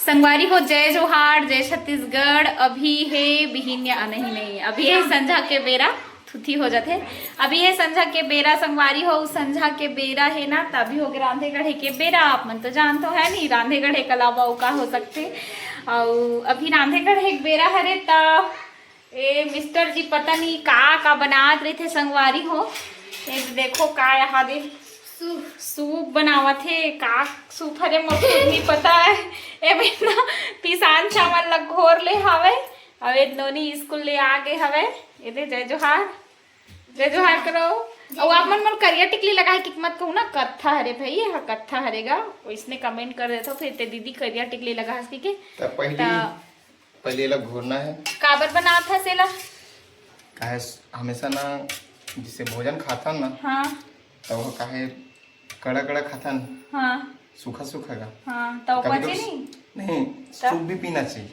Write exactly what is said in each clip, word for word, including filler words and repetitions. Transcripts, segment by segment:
संगवारी हो, जय जोहार, जय छत्तीसगढ़। अभी हे बिहिनिया, नहीं, नहीं, अभी हे संझा के बेरा, थुथी हो जाथे। अभी हे संझा के बेरा संगवारी हो, संझा के बेरा हे ना, तभी हो गे रांधे गढ़े के बेरा। आप मन तो जानत हो है नहीं, रांधे गढ़े के अलावा अउ का हो सकथे। अउ अभी रांधे गढ़े के बेरा हरे, त ए मिस्टर जी पता नहीं का का बनात रहिथे संगवारी हो। ए देखो का यहाँ दे सूप बनावत हे, का सूप हरे मोर खुद नहीं पता है। ए बिना पिसान चावल ला घोर ले हवे। अब ए नोनी स्कूल ले आ गे हवे। ए दे जय जोहार, जय जोहार करो। अउ आप मन मोर करिया टिकली लगाए कि मत कहू ना, कत्था हरे भाई, ये ह कत्था हरे गा। ओइसने कमेंट कर देथो, फिर ते दीदी करिया टिकली लगास के। त पहली त पहले एला घोरना है। काबर बनात हस एला? काहे स-, हमेशा ना, जैसे भोजन खाथन ना, हाँ। तो वो काहे कड़ा कड़ा खाथन, हाँ। सूखा सूखा का। हाँ, तो कभी पचे कभी नहीं? नहीं, तो? सूप भी पीना चाहिए।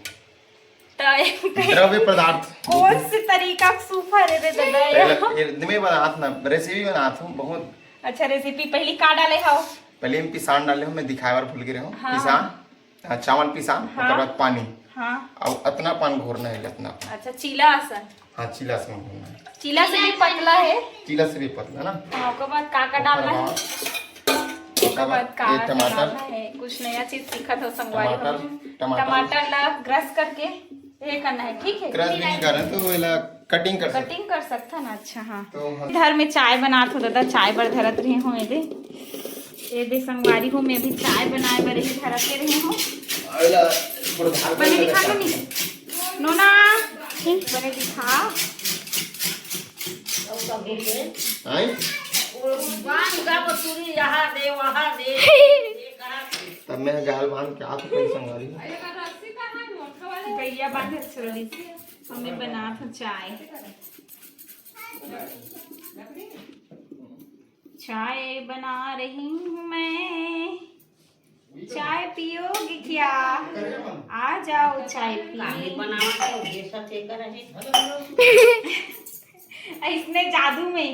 तो एक द्रव्य पदार्थ। कौन से तरीका के सूप हरे रे दादा? पहले ये मैं बनात ना, रेसिपी बनात हूँ बहुत। अच्छा, रेसिपी पहली का डाले हव? पहले हम पिसान डाले हूँ, मैं दिखाए बार भूल गे रहे हूँ। हाँ। पिसान, हाँ, चावल पिसान, हाँ। ओकर बाद पानी। हाँ। अउ अतना पान घोरना है, अतना पान। अच्छा, चीला असन। हाँ, चीला असन घोरना है। चीला से भी पतला है। चीला से भी पतला ना। हाँ, ओकर बाद का का ओकर डालना है? बाद, ओकर ओकर बाद बाद का ये का टमाटर। डालना है? कुछ नया चीज सीखत हो संगवारी हो। टमाटर, टमाटर। टमाटर ला क्रश करके ये करना है, ठीक है? क्रश भी नहीं करना, तो एला कटिंग कर सकते। कटिंग कर सकता ना, अच्छा, हाँ। तो हम इधर में चाय बनात हो दादा, चाय बर धरत रहे हो। ये दे, ये दे संगवारी हो, मैं अभी चाय बनाए बर ही धरत के रहे हो। अरे ला, थोड़ा धार बने कर दिखा लेता तो नहीं। नोना, बने दिखा। आए? बांध का बतूरी यहाँ दे, वहाँ दे। तब मैं गाल बांध के आप पे संगवारी। गैया बांधे छोड़ी। हमें बना था चाय। चाय बना रही हूँ मैं। चाय पियोगे क्या? आ जाओ चाय काहे पी। बनावत है, जैसा ठेकर है। इसने जादू में,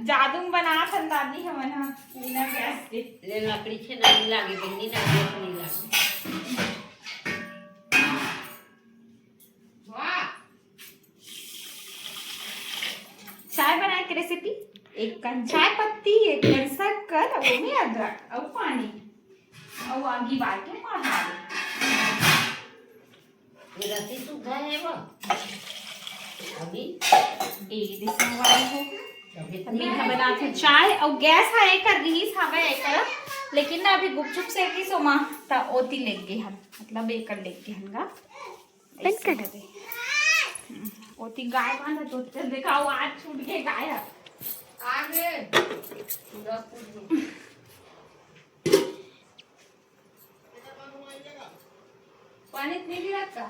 जादू में बनात हन दादी हमन ह बिना गैस के। ले लकड़ी छे नहीं लागे, बिन्नी ना गैस नहीं लागे। चाय बनाए के रेसिपी, एक कन चाय पत्ती, एक कन शक्कर, अउ ओमे अदरक, अउ पानी, अउ आगी बार के मढ़ा दे। ये रस्सी सुद्धा है वो। अभी ए, दिसने वाला हो। अभी अभी हम बनात हन चाय, अउ गैस ह एकर रिहिस हवे एकर, लेकिन ना अभी गुपचुप सेकिस ओमा, त ओती लेग गे हन, मतलब एकर लेग गे हन गा। बंद कर। ऐसे दे। हम्म, ओती गाय बांधा तो ते देखा, वो आज छूट गए गाय। आगे। पूरा फूट गया। पानी इतनी गिरा था।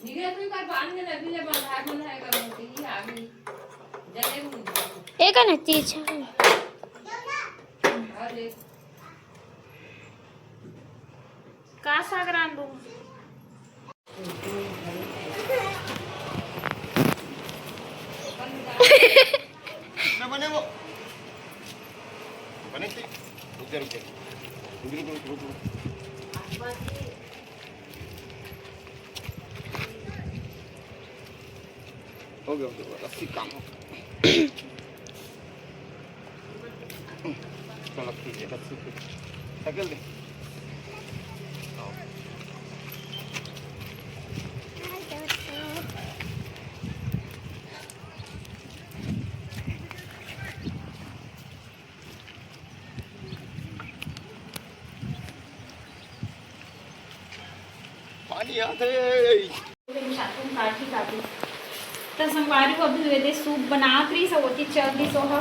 निकले तो एक बार बांध में लगी जब अंधार बंद है, कर होती ही आ गई। जले मुझे। एक है ना, तीन, चार। अरे। का साग रांधू? ना बने वो। बने थे। रुक जा, रुक जा। रुक, रुक, रुक, रुक, रुक। हो गया, हो गया, बस ये काम हो गया। चलो, ठीक है, बस ठीक है। साइकिल दे। आओ। पानी आते। त संगवारी हो, अभी वेदे सूप बनात रही, सब ओती चल दी, सो ह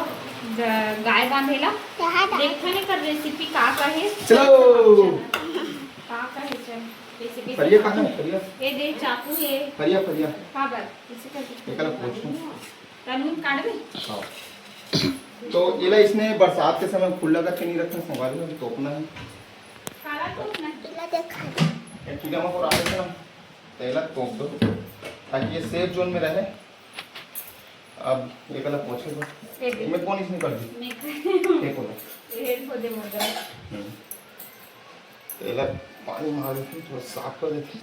ग-, गाय बांधेला। देखथन एकर रेसिपी का का हे। चलो। का का हे, चल। कैसे, कैसे फरिया कहाँ है? फरिया। ए दे, चाकू हे। फरिया, फरिया। का बात? कैसे कर दी? एकला पोछू। तनून काटबे? हाँ। तो एला इसने बरसात के समय खुला करके नहीं रखना, संगवारी हो, तोपना है। काला तोपना है। ये कीड़ा मकोड़ा आते हैं ना, तो एला तोप दो, ताकि ये सेफ जोन में रहे। अब एकला पोछे दो। ये दे। मैं कौन इसने कर दी? मैं फेंको दो। ये हेड को दे मुर्गा। हम्म। तो एला पानी मारे थे, थोड़ा साफ कर देते।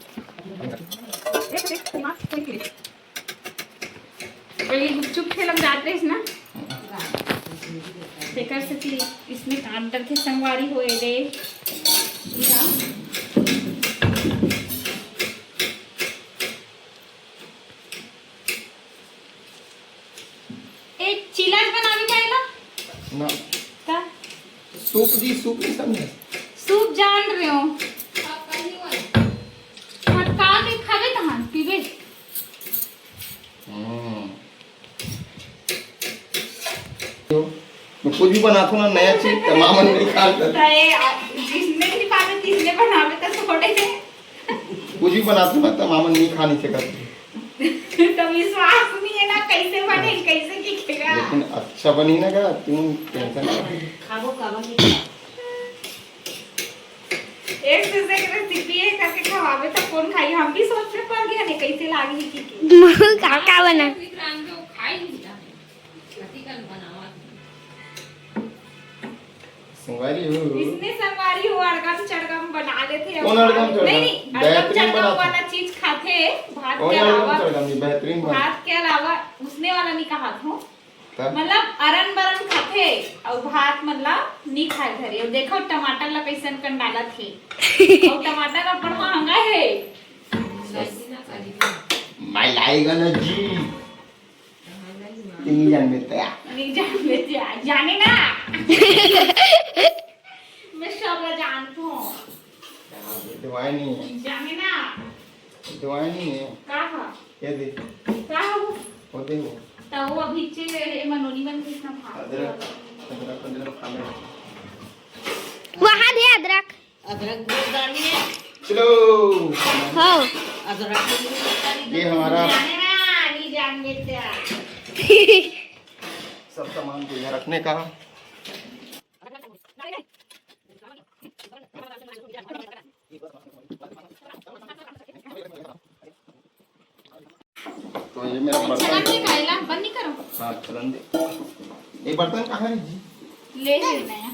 पहले गुपचुप खेलम जात रहिस ना, तेकर सेती इसमें काट डरथे संगवारी हो एदे। एक चिलाज बनावे जाए ना। ना। का? सूप जी, सूप नहीं समझे? सूप जान रहे हो। हाँ, का के खाबे तहां, पीबे। हम्म। मैं कुछ भी बनाता हूँ ना नया चीज, त मामन नहीं खा सकता। त ये, आ, जिसने भी पावे, तिसने बनावे त थोड़े। कुछ भी बनाता हूँ ना, त मामन नहीं खा नहीं सकता। त विश्वास नहीं है ना, कैसे बने, कैसे दिखेगा? लेकिन अच्छा बनी ना का, तुम टेंशन ना। खाबो, खाबो नहीं। एक से एक रेसिपी है करके खवावे त कौन खाई? हम भी सोच में पड़ गए ने, कैसे लागी की, की। का, का बना? विक्रांत जो खाई नहीं जाने। कथी कन बनावा? संगवारी हो। इसने संगवारी हो, अड़गम चड़गम बना लेथे। कौन अड़गम चड़गम? नहीं, नहीं, अड़गम बेहतरीन चड़गम बनाथे। वाला चीज खाथे, भात कौन के अड़गम अलावा। चड़गम? ये बेहतरीन बना। भात के अलावा उसने वाला नहीं कहा था। तब? मतलब अरन बरन खाथे, अउ भात मतलब नहीं खाए घरे। अउ देखो टमाटर ला कैसन कन डालत हे। अउ टमाटर अपन महंगा है। मैं लाएगा ना जी। नहीं जान देते यार। नहीं जान देते यार। जाने ना। मैं सब ला जानता हूँ। दवाई नहीं है। जाने ना। दवाई नहीं है। का हा? ये दे। का हा वो? वो दे वो। तो वो अभी चे मनोनी बन के इतना भाग अदरक, अदरक, अदरक खा ले। वहाँ दे अदरक। अदरक भी डालिए। चलो। हाँ। अदरक भी डालिए। ये हमारा जाने ना, नहीं जान देते आप। सब सामान को यहाँ रखने का। तो ये मेरा बर्तन चलन दे है। कायला, बंद नहीं करो। हाँ, चलन दे। ये बर्तन कहाँ है जी? ले लेना है।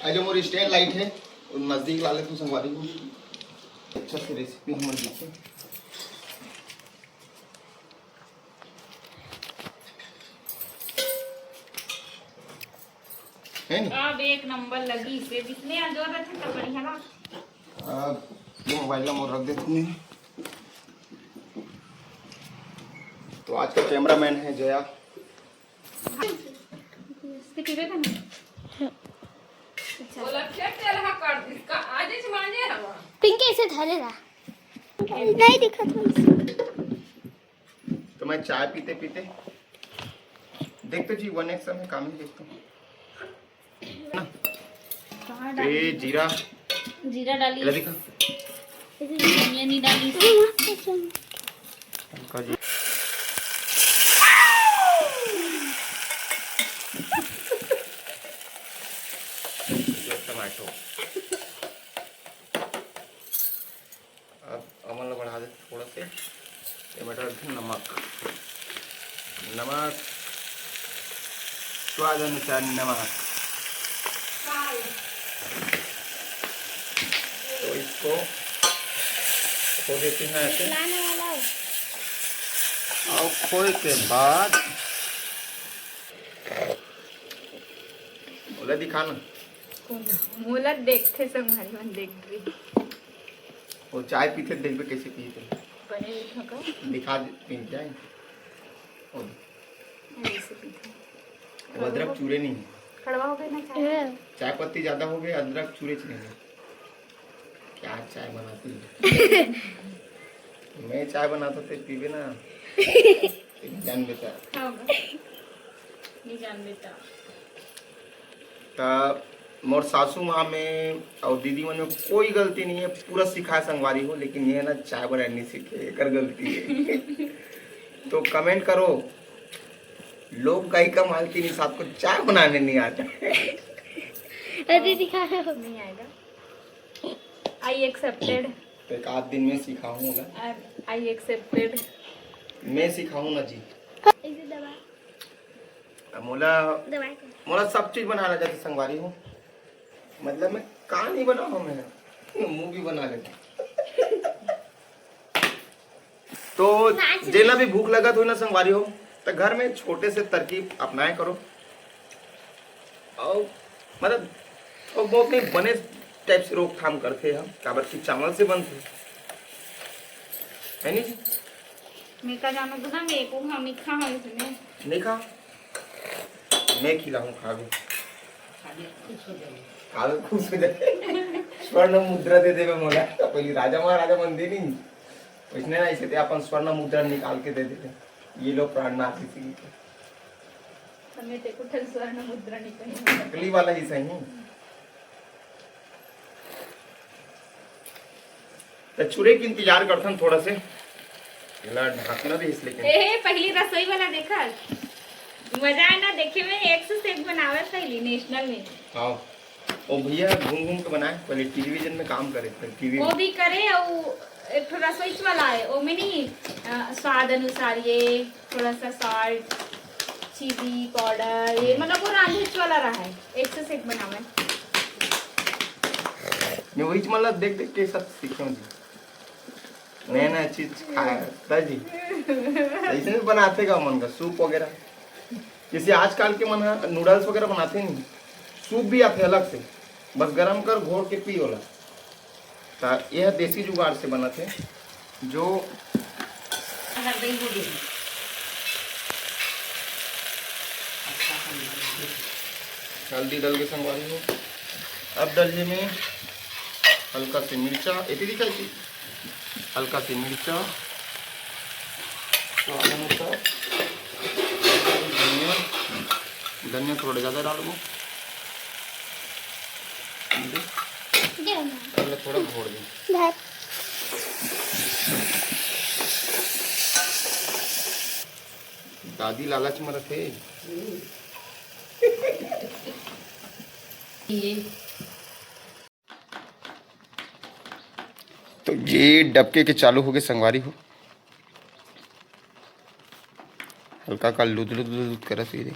अरे, मोर स्टैंड लाइट है, नजदीक ला ले तू संगवारी को। अच्छा से रेसिपी हमर देखे। है नी? अब एक नंबर लगी से, जिसने अंजोर रखे तो बढ़िया ना। अब ये मोबाइल ला मोर रख देते हैं। तो आज का कैमरामैन है जया। इसके पीबे का नहीं? अच्छा। बोला, "क्या तेल हा कर दिस का? आज इस मांजे हवा।" पिंकी ऐसे धरे रहा। नहीं दिखा था। तो मैं चाय पीते पीते देख तो जी, वन एक्स में काम ही देखता हूँ। ए, जीरा। जीरा डाली। इला दिखा। धनिया नहीं डाली। हल्का जी। टमाटो। अब अमन ला बढ़ा देते थोड़ा से। ये बटा नमक, नमक स्वाद अनुसार नमक। तो इसको खो देते हैं ऐसे। और खोए के बाद बोला दिखाना। मोला देखथे संगवारी मन देख रही। वो चाय पीथे, देखबे कैसे पीथे। बने दिखा का? दिखा दे, पी जाए। वो ऐसे पीथे। वो अदरक चूरे नहीं है। कड़वा हो गया ना चाय? चाय पत्ती ज्यादा हो गया, अदरक चूरे च नहीं है। क्या चाय बनाती है? मैं चाय बनाता तो पीबे ना। जान बेटा। हाँ, नहीं जान बेटा। त मोर सासू माँ में और दीदी मन में कोई गलती नहीं है, पूरा सिखाए संगवारी हो, लेकिन ये ना चाय बनाए नहीं सीखे, एकर गलती है। तो कमेंट करो, लोग गायिका मालती नहीं, साथ को चाय बनाने नहीं आता। अरे दिखा। नहीं आएगा। I accepted। तो एक आध दिन में सिखाऊंगा। I accepted। मैं सिखाऊं ना जी। इसे दबा। अब मोला, दबा के। मोला सब चीज बनाना जाते संगवारी हो। मतलब मैं का नहीं बनाऊँ मैं। मुंह भी बना लेते। तो जेला भी भूख लगत हो ना संगवारी हो, तो घर में छोटे से तरकीब अपनाए करो। और मतलब, वो बहुत नहीं बने टाइप से रोकथाम करते हैं, काबर कि चावल से बनते हैं, है नहीं जी? मैं का जानू ना, मैं को हम खा है इसमें। नहीं खा, मैं खिलाऊं, खा भी। खा भी खुश हो जाए। स्वर्ण मुद्रा दे देवे मोला। पहले राजा महाराजा मन दे नहीं, इसने ना इसे ते अपन स्वर्ण मुद्रा निकाल के दे देते। ये लो प्राणनाथ जी के। हमें ते कुछ स्वर्ण मुद्रा निकल। नकली वाला ही सही। तो चूरे के इंतजार करथन थोड़ा से, एला ढाकना दे इसलिए। ए, पहली रसोई वाला देखा, मजा है ना देखे में, एक से एक बनावे पहली नेशनल में। हाँ, ओ भैया घूम घूम के बनाए, पहले टेलीविजन में काम करे, फिर टीवी वो में। भी करे, और एक ठो रसोई वाला है, वो में नहीं, अ, स्वाद अनुसार ये थोड़ा सा सॉल्ट, चिली पाउडर, ये हम्म। मतलब वो रांधेच वाला रहा है, एक से एक बनावे। मैं वही मतलब देख देख के सब सीखे हूँ जी। नया नया चीज खाया था जी। ऐसे भी बनाते का मन का सूप वगैरह, जैसे आजकल के मन नूडल्स वगैरह बनाते नहीं, सूप भी आते अलग से, बस गरम कर घोर के पी वाला। त यह देसी जुगाड़ से बनत हे, जो अगर दही हो गई। हल्दी डल के संगवारी हो। अब डलिए में हल्का से मिर्चा, एती दिखाई थी, हल्का से मिर्चा, स्वाद अनुसार धनिया, धनिया थोड़ा ज़्यादा डालबो। पहले थोड़ा घोर दे। दादी लालच में रखे। तो ये डबके के चालू हो गए संगवारी हो। हल्का का लुद लुद लुद लुद करत हुई दे।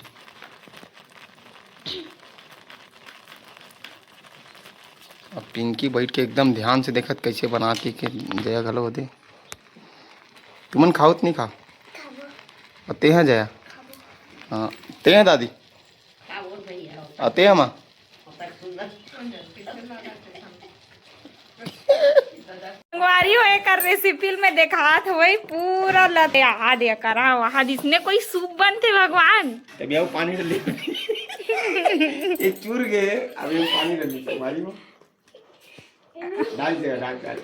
अब पिंकी बैठ के एकदम ध्यान से देखत कैसे बनाती के जया घलो होते। तुमन खाओ तो नहीं खा? अउ तेहा जया? हाँ, तेहा दादी? अउ तेहा माँ? संगवारी हो, एकर रेसिपी में देखात होई पूरा लतिया दे करा वहाँ जिसने कोई सूप बनते भगवान। तभी आओ पानी डाल ले। एक चूर गए, अभी हम पानी डाल ले संगवारी हो। डाल दे, डाल, डाल।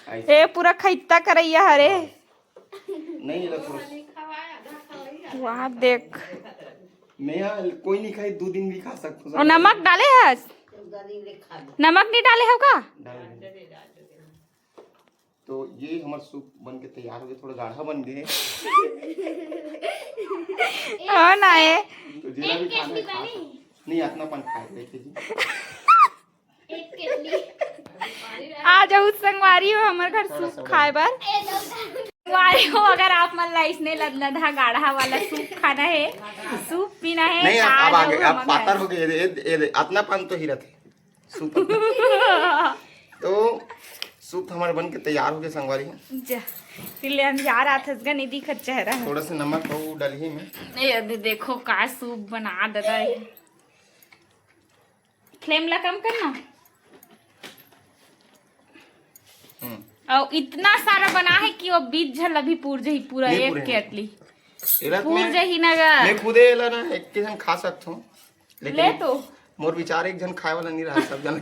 ऐसे। ए पूरा खैता करैया हरे। नहीं, ये तो पूरा वहाँ देख। मैं यहाँ कोई नहीं खाई, दो दिन भी खा सकता हूँ। और नमक डाले हस? नमक नहीं डाले हो का? डाल दे। तो ये हमार सूप बन के तैयार हो गए, थोड़ा गाढ़ा बन गए। हाँ ना है। तो जितना भी खाना है खा सकते। नहीं, इतना पानी खाए थे जी। आ जाऊ संगवारी हो हमर घर सूप खाए बर। संगवारी हो, अगर आप मन ला इसने लदलदा गाढ़ा वाला सूप खाना है, सूप पीना है, नहीं, तो आ अब आगे, जाऊ अब हमर पातर घर। हो गए, ये दे, ये दे, इतना पान तो ही रहते सूप। तो सूप हमारे बन के तैयार हो गए संगवारी हो। जा, फिर ले हम जा रहा था, नहीं दिखत चेहरा है। थोड़ा सा नमक और डालिए में। ये दे, देखो का सूप बना दादा है। फ्लेम ला कम करना। हम्म। और इतना सारा बना है कि वो बीच झल अभी पूर जही पूरा नहीं एक पूरे। केतली। एला तो पूर मैं, जही ना गा। मैं खुदे एला ना एक के जन खा सकत हूँ, लेकिन ले तो। मोर विचार एक जन खाए वाला नहीं रहा, सब जन।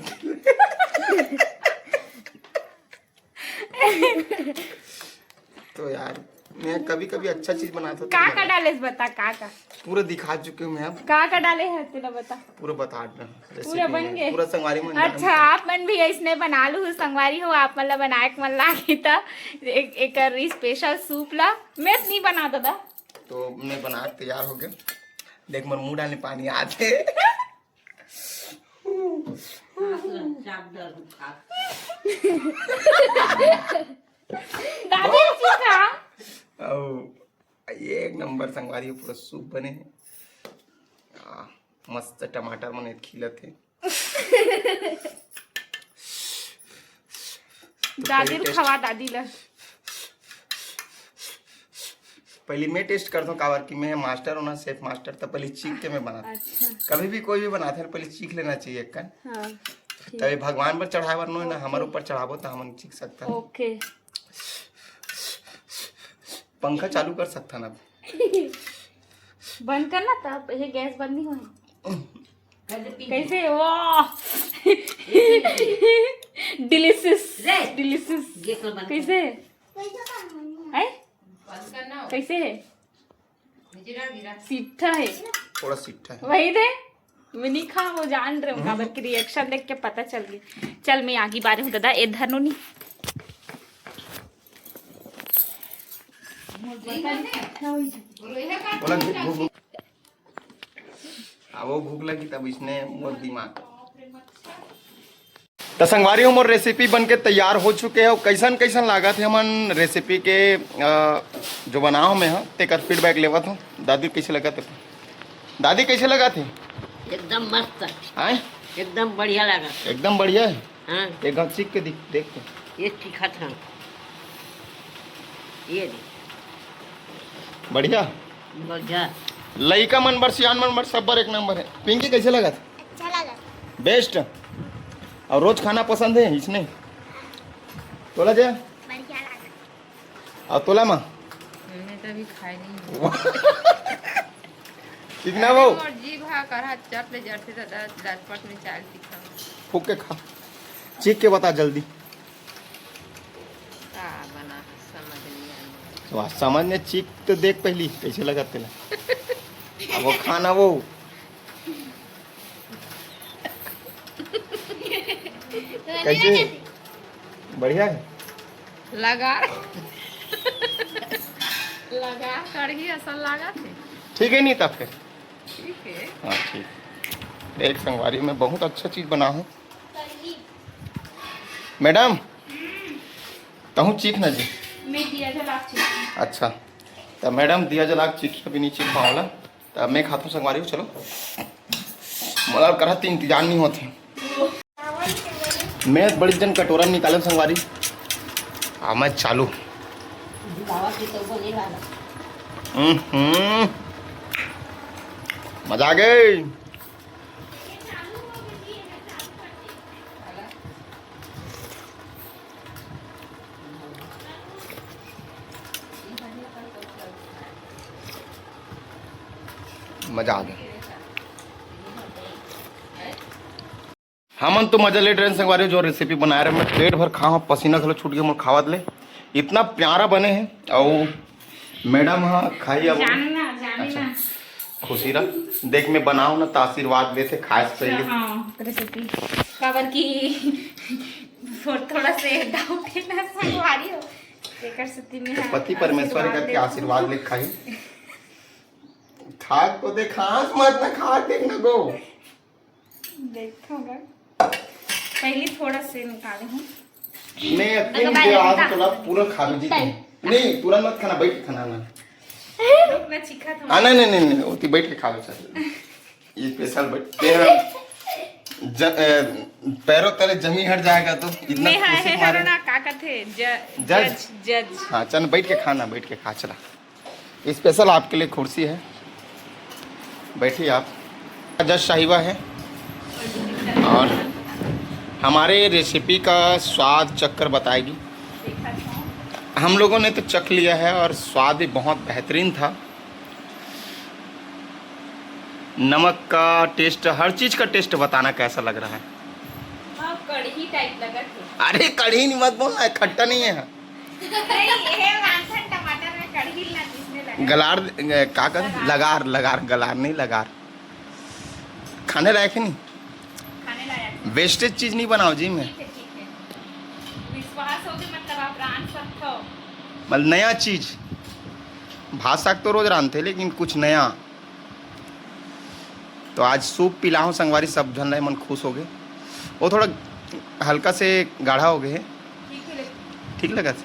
तो यार, मैं कभी कभी अच्छा चीज बनाता हूँ, का का डाले बता, का का? पूरा दिखा चुके हूँ मैं अब। का का डाले है तेला बता। पूरा बता देना, पूरा रेसिपी बन में, गए? पूरा संगवारी मन अच्छा, जानता। आप मन भी ऐसने बना लू संगवारी हो, आप मन ला बनाए के मन लागी त एक, एकर स्पेशल सूप ला मैं नहीं बना दादा। तो मैं बना के तैयार हो गया। देख, मोर मुंह डालने पानी आते। चाप डाल खा। दादी जी का? ओ, ये एक नंबर संगवारी, पूरा सूप बने है। आ, मस्त टमाटर मन खिलत है। दादी ल खवा, दादी ला। पहली मैं टेस्ट करता हूँ, काबर कि मैं मास्टर हूँ ना, शेफ मास्टर, तो पहले चीख के मैं बनाता हूँ। अच्छा। कभी भी कोई भी बनाते हैं, पहले चीख लेना चाहिए एक कन। हाँ, ठीक। तभी भगवान पर चढ़ाए बर नो ना, हमारे ऊपर चढ़ाबो तो हम चीख सकता है। ओके। पंखा चालू कर सकता ना। बंद करना तब, ये गैस बंद नहीं होना। कैसे? वाह। डिलीशियस। रे। डिलीशियस। ये तो बंद कर। कैसे है? कैसे है? सीठा है। थोड़ा सीठा है। वही दे। मैं नहीं खा, वो जान रहे हूँ, काबर की रिएक्शन देख के पता चल गई। चल, मैं आगे बारे हूँ दादा, ए धरनो नहीं। बोला, भूख, भूख, भूख। अब वो भूख लगी तब इसने मोर दिमाग। त संगवारी हो, मोर रेसिपी बन के तैयार हो चुके हे। कैसन कैसन लागत हे हमन रेसिपी के, अ, जो बनाव में ह, तेकर फीडबैक लेवत हो। दादी, कैसे लगत हे? दादी, कैसे लगत हे? एकदम मस्त। आय? एकदम बढ़िया लागत। एकदम बढ़िया हे। हाँ। एक घाव चीख के दिख, देख के। ये चीखत हन। ये दे। बढ़िया? बढ़िया। लइका मन बर, सियान मन बर, सब बर एक नंबर हे। पिंकी, कैसे लगत? अच्छा लगा। बेस्ट। और रोज खाना पसंद हे इसने? तोला जे? बढ़िया लगा। और तोला माँ? मैं तो अभी खाई नहीं हूँ। ठीक ना वो? मोर जीभ हा करहा चट ले जरथे दादा, दस पट में चाल दिखा। फूक के खा। चीख के बता जल्दी। का बना है, समझ नहीं आने। वाह, समझ में चीख तो देख पहली, कैसे लगा तेला। अब वो खाना वो। कैसे? बढ़िया है? लगा। लगा कढ़ी असल लागत हे। ठीक है, नहीं तो फिर। ठीक है। हाँ, ठीक। देख संगवारी, मैं बहुत अच्छा चीज बना हूँ। मैडम, तहूँ चीख ना जी। मैं दिया जला के चीख। अच्छा, तो मैडम दिया जला के चीख, अभी नहीं चीख पावला। त मैं खाथों संगवारी हो, चलो। मोला करहा त इंतजार नहीं होत हे। मैं बड़ी जन कटोरा निकाले संगवारी। आ, मैं चालू। हम्म, हम्म। मजा आ गई। मजा आ गया। हमन तो मजा लेत रहेन संगवारी, जो रेसिपी बनाए रहे, मैं पेट भर खाहूं, पसीना घलो छूट गया मोर खावत ले, इतना प्यारा बने हे। अउ मैडम हा खाई अब। जाने ना, जाने अच्छा। ना। खुशी रह, देख मैं बनाओ ना तो आशीर्वाद लेथे खाए से पहले। हाँ, रेसिपी। काबर की थोड़ा, थोड़ा से डाउट है ना संगवारी हो। एकर सेती में तो हाँ, पति परमेश्वर आशीर्वाद करके लेथों। आशीर्वाद ले खाई। खा को देख, आँख मत ना खा, देख ना गो। देखो गा। पहले थोड़ा से निकाले हूँ। मैं अकेले तो आज थोड़ा पूरा खा भी जीती। नहीं, तुरंत मत खाना, बैठ के खाना ना। रुक ना, चिखा थोड़ा। आ, नहीं, नहीं, नहीं, नहीं, वो तो बैठ के खा लो, चल। ये स्पेशल बैठ, तेरा ज-, ए, पैरों तले जमीन हट जाएगा तो इतना मैं कोशिश है मारे। ना, का कहते हैं? ज-, जज। जज, जज। हाँ, चल, बैठ के खाना, बैठ के खा, चला। स्पेशल आपके लिए कुर्सी है, बैठिए आप। जज साहिबा है और हमारे रेसिपी का स्वाद चक्कर बताएगी। हम लोगों ने तो चख लिया है और स्वाद भी बहुत बेहतरीन था। नमक का टेस्ट, हर चीज का टेस्ट बताना कैसा लग रहा है। हाँ, कढ़ी टाइप लगा थे। अरे कढ़ी नहीं मत बोलना है, खट्टा नहीं है। नहीं, ये मानथन टमाटर में कढ़ी ला जिसने लगा। गलार, ए, का कर? लगार। लगार, लगार, गलार नहीं, लगार। खाने लायक है नहीं? खाने लायक है। वेस्टेज चीज नहीं बनाओ जी में। ठीक है, ठीक है। विश्वास हो गया, मतलब आप रांध सकते हो। मतलब नया चीज। भात साग तो रोज रांधते, लेकिन कुछ नया। तो आज सूप पिलाहूँ संगवारी, सब झन ला मन खुश हो गए। वो थोड़ा हल्का से गाढ़ा हो गए है। ठीक है, लेकिन ठीक लगा था।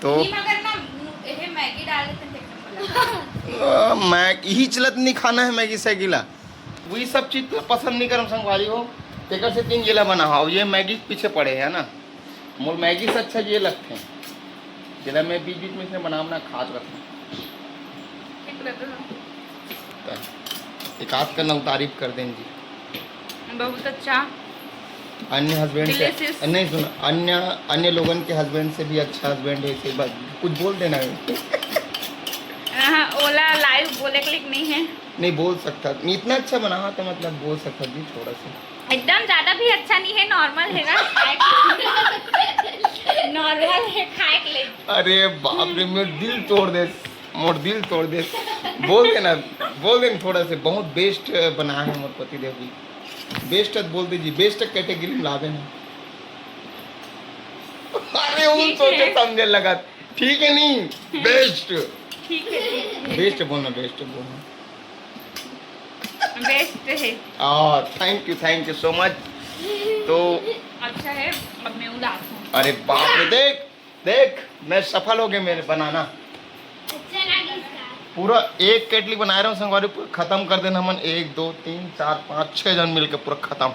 तो घी में अगर ना, ये मैगी डाल देते हैं, तो एकदम मजा आ जाता। अ, मैग-, यही चलत नहीं खाना है मैगी सैगी ला। वही सब चीज तो पसंद नहीं करम संगवारी हो, तेकर से तीन जिला बना हो। ये मैगी के पीछे पड़े है ना, मोर मैगी से अच्छा ये लगते हैं, जिला मैं बीच बीच में इसने बना बना खात रहते हैं। एक आध करना तारीफ कर दें जी। बहुत अच्छा। अन्य हस्बैंड से Delicious। नहीं सुना, अन्य अन्य लोगन के हस्बैंड से भी अच्छा हस्बैंड है, इसे बात कुछ बोल देना है। हाँ, ओला लाइव बोले के लिए नहीं है। नहीं बोल सकता, इतना अच्छा बना तो मतलब बोल सकता जी थोड़ा सा। एकदम ज्यादा भी अच्छा नहीं है, नॉर्मल है ना, खाए के नॉर्मल है खाए के लिए। अरे बाप रे, मेरे दिल तोड़ दे, मोर दिल तोड़ दे। बोल देना, बोल देना थोड़ा से, बहुत बेस्ट बनाया है मोर पति देव भी। बेस्ट बोल दीजिए, बेस्ट कैटेगरी में लावे हैं। अरे उन ठीक सोचे है। समझे लगा, ठीक है नहीं, बेस्ट। ठीक है, ठीक है। बेस्ट बोलना, बेस्ट बोलना। बेस्ट है। और thank you, thank you so much. तो अच्छा है, अब मैं उदास हूँ। अरे बाप रे, देख देख, मैं सफल हो गया मेरे बनाना। अच्छा लगा इसका। पूरा एक केटली बना रहे हूँ संगवारी, पूरा खत्म कर देना हमन, एक दो तीन चार पाँच छः जन मिलके पूरा खत्म।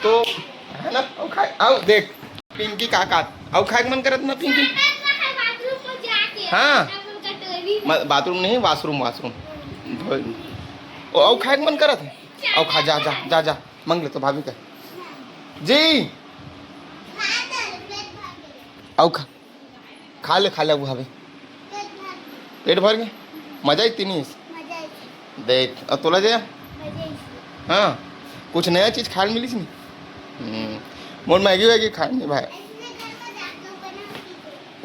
तो है ना, अब खाए, अब देख पिंकी का का, अब खाए के मन करत ना पिंकी? हाँ। बाथरूम नहीं, वाशरूम, वाशरूम। ओ, अब खाए के मन करत है? अब खा, जा जा जा जा, मांग ले तो भाभी का। जी। अब खा, खा ले, खा ले, अब भाभी। पेट भर गए? मजा आई तीनिस? देख, अब तोला जे? हाँ, कुछ नया चीज खाए मिलिस नहीं? हम्म, मोर मैगी वैगी खाए नहीं भाई।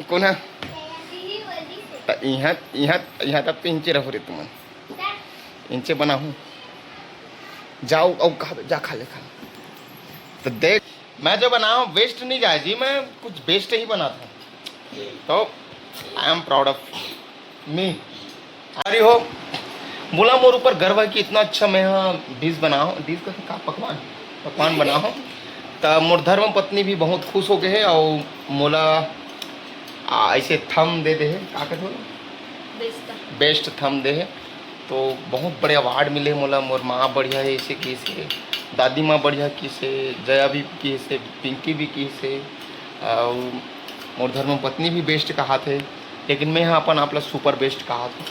कोन है? त इहाँ, इहाँ, इहाँ तक तो इंचे रहो रे तुमन। इंचे बनाहूँ। जाओ, अब खा, जा खा ले, खा ले। तो देख, मैं जो बनाऊँ वेस्ट नहीं जाए जी, मैं कुछ बेस्ट ही बनाता हूँ। तो I am proud of me। अरे हो, मोला मोर ऊपर गर्व है कि इतना अच्छा मैं यहाँ डिश बनाओ, डिश का का पकवान, पकवान बनाओ। त मोर धर्म पत्नी भी बहुत खुश हो गए है और मोला आ, ऐसे थम दे दे है, का कहते हो? बेस्ट। बेस्ट थम दे है। तो बहुत बड़े अवार्ड मिले मोला, मोर माँ बढ़िया है ऐसे किसे, दादी माँ बढ़िया किसे, जया भी किसे, पिंकी भी किसे, और मोर धर्म पत्नी भी बेस्ट कहात है, लेकिन मैं यहाँ अपन आप ला सुपर बेस्ट कहात हूँ।